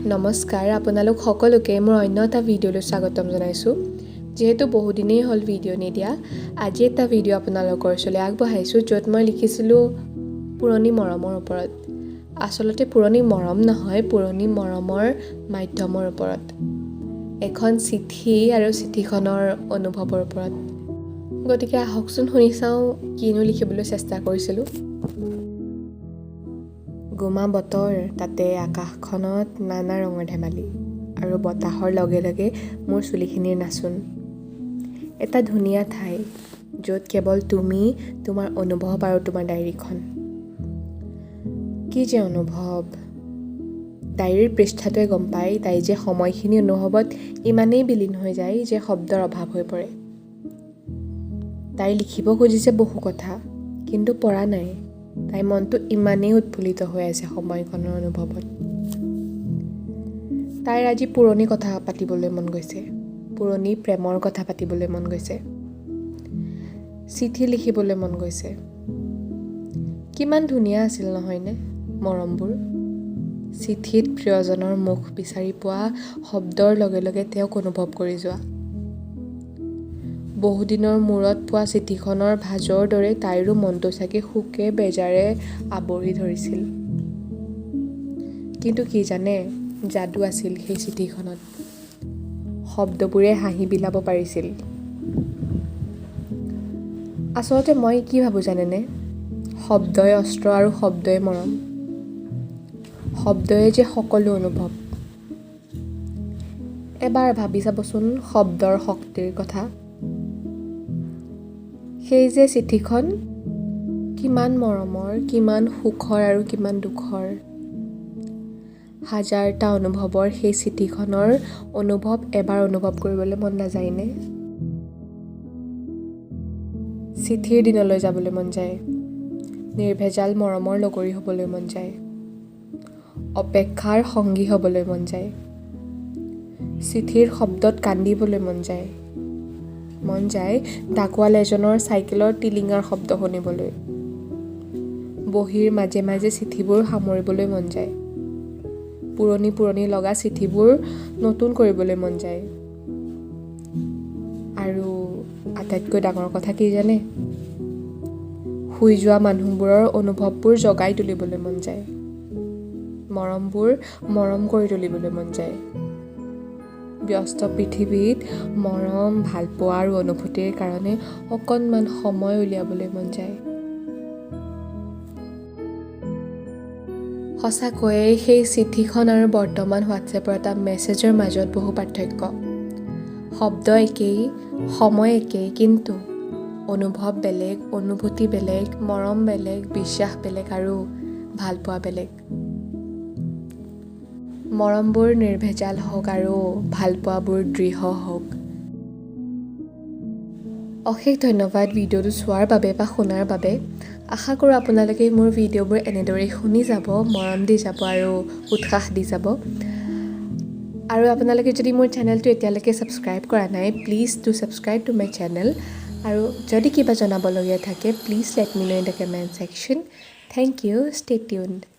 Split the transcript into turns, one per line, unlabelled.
নমস্কাৰ, আপোনালোক সকলোকে মোৰ অন্য এটা ভিডিঅ'লৈ স্বাগতম জনাইছোঁ। যিহেতু বহুদিনেই হ'ল ভিডিঅ' নিদিয়া, আজি এটা ভিডিঅ' আপোনালোকৰ ওচৰলৈ আগবঢ়াইছোঁ, য'ত মই লিখিছিলোঁ পুৰণি মৰমৰ ওপৰত। আচলতে পুৰণি মৰম নহয়, পুৰণি মৰমৰ মাধ্যমৰ ওপৰত, এখন চিঠি আৰু চিঠিখনৰ অনুভৱৰ ওপৰত। গতিকে আহকচোন, শুনি চাওঁ কিনো লিখিবলৈ চেষ্টা কৰিছিলোঁ। গোমা বতৰ, তাতে আকাশখনত নানা ৰঙৰ ধেমালি আৰু বতাহৰ লগে লগে মোৰ চুলিখিনিৰ নাচোন। এটা ধুনীয়া ঠাই, য'ত কেৱল তুমি, তোমাৰ অনুভৱ আৰু তোমাৰ ডায়েৰীখন। কি যে অনুভৱ! ডায়েৰীৰ পৃষ্ঠাটোৱে গম পায় তাই যে সময়খিনি অনুভৱত ইমানেই বিলীন হৈ যায় যে শব্দৰ অভাৱ হৈ পৰে। তাই লিখিব খুজিছে বহু কথা, কিন্তু পৰা নাই। তাইৰ মনটো ইমানেই উৎফুল্লিত হৈ আছে সময়কণৰ অনুভৱত। তাইৰ আজি পুৰণি কথা পাতিবলৈ মন গৈছে, পুৰণি প্ৰেমৰ কথা পাতিবলৈ মন গৈছে, চিঠি লিখিবলৈ মন গৈছে। কিমান ধুনীয়া আছিল নহয়নে মৰমবোৰ? চিঠিত প্ৰিয়জনৰ মুখ বিচাৰি পোৱা, শব্দৰ লগে লগে তেওঁক অনুভৱ কৰি যোৱা। বহুদিনৰ মূৰত পোৱা চিঠিখনৰ ভাঁজৰ দৰে তাইৰো মনটো চাগে শোকে বেজাৰে আৱৰি ধৰিছিল। কিন্তু কি জানে, যাদু আছিল সেই চিঠিখনত। শব্দবোৰে হাঁহি বিলাব পাৰিছিল। আচলতে মই কি ভাবোঁ জানেনে? শব্দই অস্ত্ৰ আৰু শব্দই মৰম। শব্দই যে সকলো অনুভৱ। এবাৰ ভাবি চাবচোন শব্দৰ শক্তিৰ কথা। সেই যে চিঠিখন, কিমান মৰমৰ, কিমান সুখৰ আৰু কিমান দুখৰ। হাজাৰটা অনুভৱৰ সেই চিঠিখনৰ অনুভৱ এবাৰ অনুভৱ কৰিবলৈ মন নাযায়নে? চিঠিৰ দিনলৈ যাবলৈ মন যায়, নিৰ্ভেজাল মৰমৰ লগৰী হ'বলৈ মন যায়, অপেক্ষাৰ সংগী হ'বলৈ মন যায়, চিঠিৰ শব্দত কান্দিবলৈ মন যায়, মন যায় ডাকোৱাল এজনৰ চাইকেলৰ টিলিঙাৰ শব্দ শুনিবলৈ, বহীৰ মাজে মাজে চিঠিবোৰ সামৰিবলৈ মন যায়, পুৰণি পুৰণি লগা চিঠিবোৰ নতুন কৰিবলৈ মন যায়। আৰু আটাইতকৈ ডাঙৰ কথা কি জানে? শুই যোৱা মানুহবোৰৰ অনুভৱবোৰ জগাই তুলিবলৈ মন যায়, মৰমবোৰ মৰম কৰি তুলিবলৈ মন যায়। ব্যস্ত পৃথিৱীত মৰম, ভালপোৱা আৰু অনুভূতিৰ কাৰণে অকণমান সময় উলিয়াবলৈ মন যায়। সঁচাকৈয়ে সেই চিঠিখন আৰু বৰ্তমান হোৱাটছএপৰ এটা মেছেজৰ মাজত বহু পাৰ্থক্য। শব্দ একেই, সময় একেই, কিন্তু অনুভৱ বেলেগ, অনুভূতি বেলেগ, মৰম বেলেগ, বিশ্বাস বেলেগ আৰু ভালপোৱা বেলেগ। মৰমবোৰ নিৰ্ভেজাল হওক আৰু ভালপোৱাবোৰ দৃঢ় হওক। অশেষ ধন্যবাদ ভিডিঅ'টো চোৱাৰ বাবে বা শুনাৰ বাবে। আশা কৰোঁ আপোনালোকে মোৰ ভিডিঅ'বোৰ এনেদৰেই শুনি যাব, মৰম দি যাব আৰু উৎসাহ দি যাব। আৰু আপোনালোকে যদি মোৰ চেনেলটো এতিয়ালৈকে ছাবস্ক্ৰাইব কৰা নাই, please do subscribe to my channel। আৰু যদি কিবা জনাবলগীয়া থাকে, please let me know in the comment section। Thank you, stay tuned।